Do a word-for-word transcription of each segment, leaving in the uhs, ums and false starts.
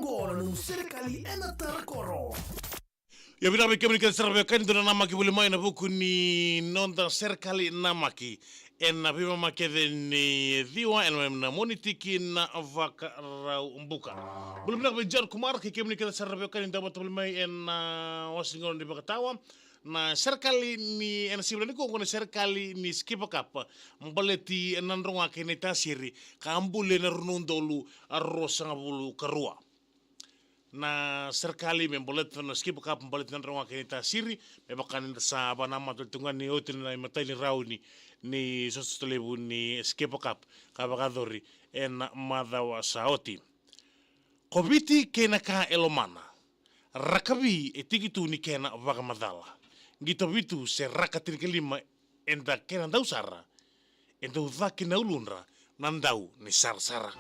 O na nomu serekali ena tara koro. Ia vinaka vei kemuni kece sara vei kani dua na namaki voli mai ena vuku ni noda serekali namaki. Ena veimama kece ni ciwa ena mena moni tiki na vakarau buka. Bula vinaka vei John Kumar kei kemuni kece sara vei kani dua vata voli mai ena wasi ni gauna ni vakatawa. Na serekali ni ena sivi ni kogo na serekali ni Skipper Cup. Baleti ena droga kei na itasiri ka buli ena rua na udolu a ruasagavulu ka rua. Na serekali me baleta na Skipper Cup, baleta na droga kei na itasiri, me vaka ni da sa vanamata tu ga ni oti na imatai ni rauni ni sosotolevu ni Skipper Cup, ka vakayacori ena macawa sa oti. Ko Viti kei na ka e lomana, rakavi e tiki tu ni kena vakamacala. Qito vitu se raka tinikalima eda kena dau sara, e dau caki na uludra na dau ni sarasara.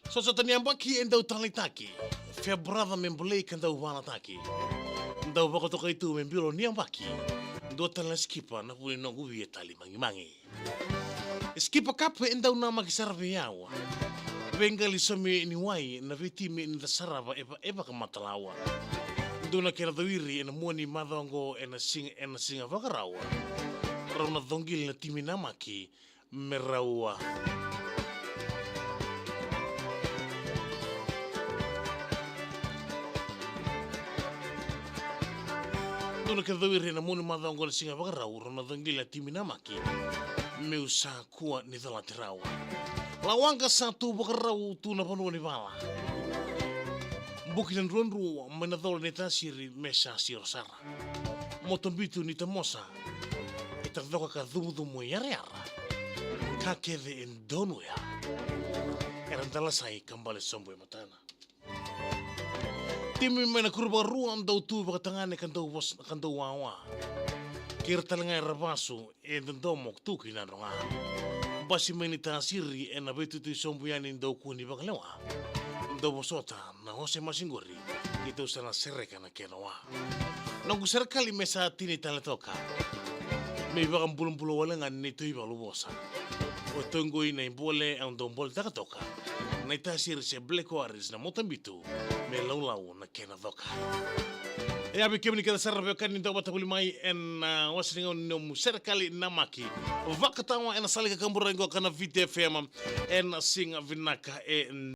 Sosota ni yabaki e dau taleitaki, Farebrother me bolei ka dau valataki. Dau vakatokai tu me bilo ni yabaki, dua tale na Skipper na vu ni noqu via tali magimagi. Skipper Cup e dau namaki sara vei au. Veiqali saumi ni wai na veitimi ni da sarava e va-, e vakamatalawa. Dua na kena cowiri ena mua ni macawa oqo ena siga, ena siga Vakarau. Rau na coqili na timi namaki me rau a. Dua na kena cowiri ena mua ni macawa oqo ena siga Vakarau, rau na coqili na timi namaki. Meu sa kua ni calati rau. Lawaqa sa tu vakarau tu na vanua ni vala. Buki na druadrua mai na cola ni tasiri me sa siro sara. Motobitu ni Tamosa e tacoka ka cumucumu e yarayara. Ka kece e donuya. Era dalasai ka bale sobu e matana. Timi mai na kuru vakarua dau tu vakatagane ka dau vos-, ka dau wawa. Kei ira tale ga era vasu e dodomo tu ki na droga. Basi mai ni tasiri ena veitutu i sobu yani dau kua ni vakalewa. Dau vosota na ose masi qori, keitou sa na sereka na kena wa. Noqu serekali me sa tini tale toka. Me ivakabulabula wale ga ni neitou ivalu vosa. O toqoi na ibole au dau boletaka toka. Na itasiri se Black Warriors na Motobitu me laulau na kena coka. E a vei kemuni kece sara vei kani dau vata voli mai ena, ah, wasa ni gauna ni nomu serekali namaki. Vakatawa ena sala i kakaburaki oqo ka na Viti F M ena siga vinaka e